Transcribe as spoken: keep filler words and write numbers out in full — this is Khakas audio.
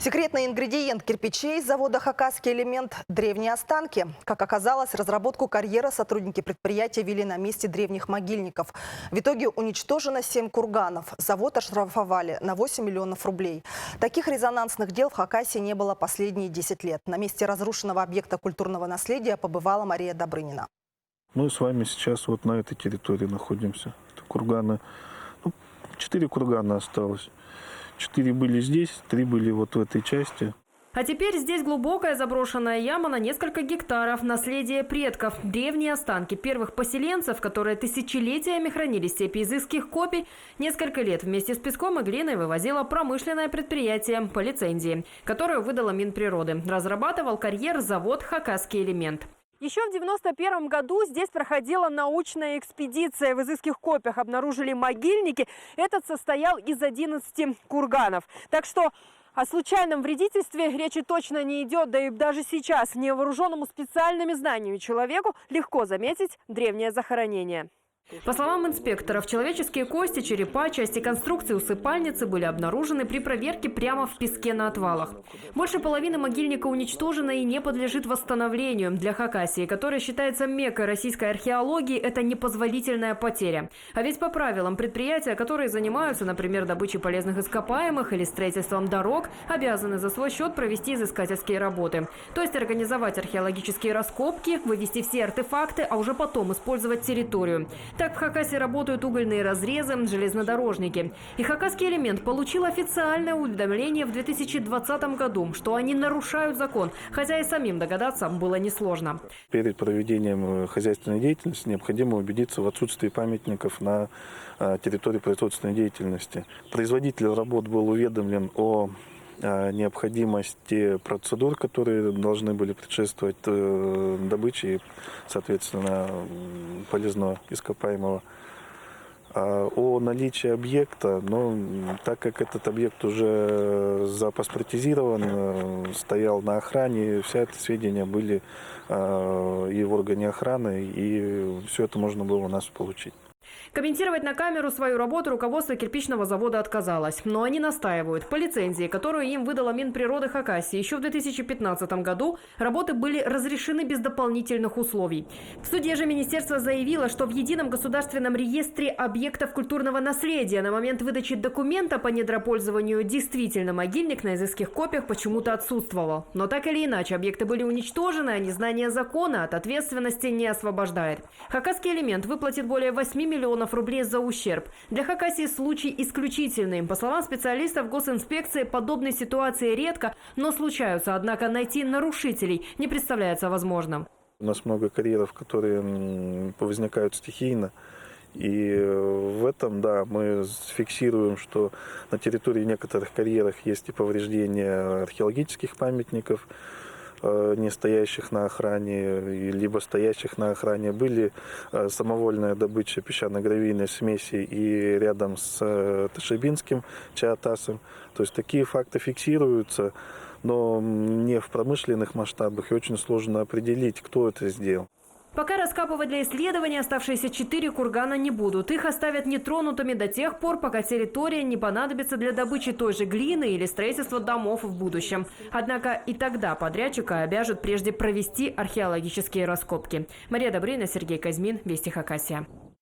Секретный ингредиент кирпичей завода «Хакасский элемент» — древние останки. Как оказалось, разработку карьеры сотрудники предприятия вели на месте древних могильников. В итоге уничтожено семь курганов. Завод оштрафовали на восемь миллионов рублей. Таких резонансных дел в Хакасии не было последние десять лет. На месте разрушенного объекта культурного наследия побывала Мария Добрынина. Мы с вами сейчас вот на этой территории находимся. Это курганы. Ну, четыре кургана осталось. Четыре были здесь, три были вот в этой части. А теперь здесь глубокая заброшенная яма на несколько гектаров. Наследие предков. Древние останки первых поселенцев, которые тысячелетиями хранились в степи Изыских копий, несколько лет вместе с песком и глиной вывозило промышленное предприятие по лицензии, которую выдала Минприроды. Разрабатывал карьер завод «Хакасский элемент». Ещё в девяносто первом году здесь проходила научная экспедиция. В Изыских копиях обнаружили могильники. Этот состоял из одиннадцати курганов. Так что о случайном вредительстве речи точно не идёт. Да и даже сейчас невооружённому специальными знаниями человеку легко заметить древнее захоронение. По словам инспекторов, человеческие кости, черепа, части конструкции усыпальницы были обнаружены при проверке прямо в песке на отвалах. Больше половины могильника уничтожено и не подлежит восстановлению. Для Хакасии, которая считается меккой российской археологии, это непозволительная потеря. А ведь по правилам предприятия, которые занимаются, например, добычей полезных ископаемых или строительством дорог, обязаны за свой счёт провести изыскательские работы. То есть организовать археологические раскопки, вывести все артефакты, а уже потом использовать территорию. Так в Хакасии работают угольные разрезы, железнодорожники. И «Хакасский элемент» получил официальное уведомление в две тысячи двадцатом году, что они нарушают закон, хотя и самим догадаться было несложно. Перед проведением, э, хозяйственной деятельности необходимо убедиться в отсутствии памятников на, э, территории производственной деятельности. Производитель работ был уведомлен о, э, необходимости процедур, которые должны были предшествовать, э, добыче и, соответственно, м, полезного ископаемого. А о наличии объекта, ну, м, так как этот объект уже запаспортизирован, э, стоял на охране, все эти сведения были, э, и в органе охраны, и всё это можно было у нас получить. Комментировать на камеру свою работу руководство кирпичного завода отказалось. Но они настаивают. По лицензии, которую им выдала Минприроды Хакасии ещё в две тысячи пятнадцатом году, работы были разрешены без дополнительных условий. В суде же министерство заявило, что в Едином государственном реестре объектов культурного наследия на момент выдачи документа по недропользованию действительно могильник на Изыских копиях почему-то отсутствовал. Но так или иначе, объекты были уничтожены, а незнание закона от ответственности не освобождает. «Хакасский элемент» выплатит более восьми миллионов рублей за ущерб. Для Хакасии случай исключительный. По словам специалистов госинспекции, подобные ситуации редко, но случаются, однако найти нарушителей не представляется возможным. У нас много карьеров, которые, м, возникают стихийно. И, э, в этом, да, мы с-, фиксируем, что на территории некоторых карьерах есть и повреждения археологических памятников, э, не стоящих на охране, и либо стоящих на охране. Были, э, самовольная добыча песчано-гравийной смеси и рядом с, э, Ташибинским чаатасом. То есть такие факты фиксируются, но, м, не в промышленных масштабах, и очень сложно определить, кто это сделал. Пока раскапывать для исследования оставшиеся четыре кургана не будут. Их оставят нетронутыми до тех пор, пока территория не понадобится для добычи той же глины или строительства домов в будущем. Однако и тогда подрядчика обяжут прежде провести археологические раскопки. Мария Добрынина, Сергей Козьмин, «Вести Хакасия».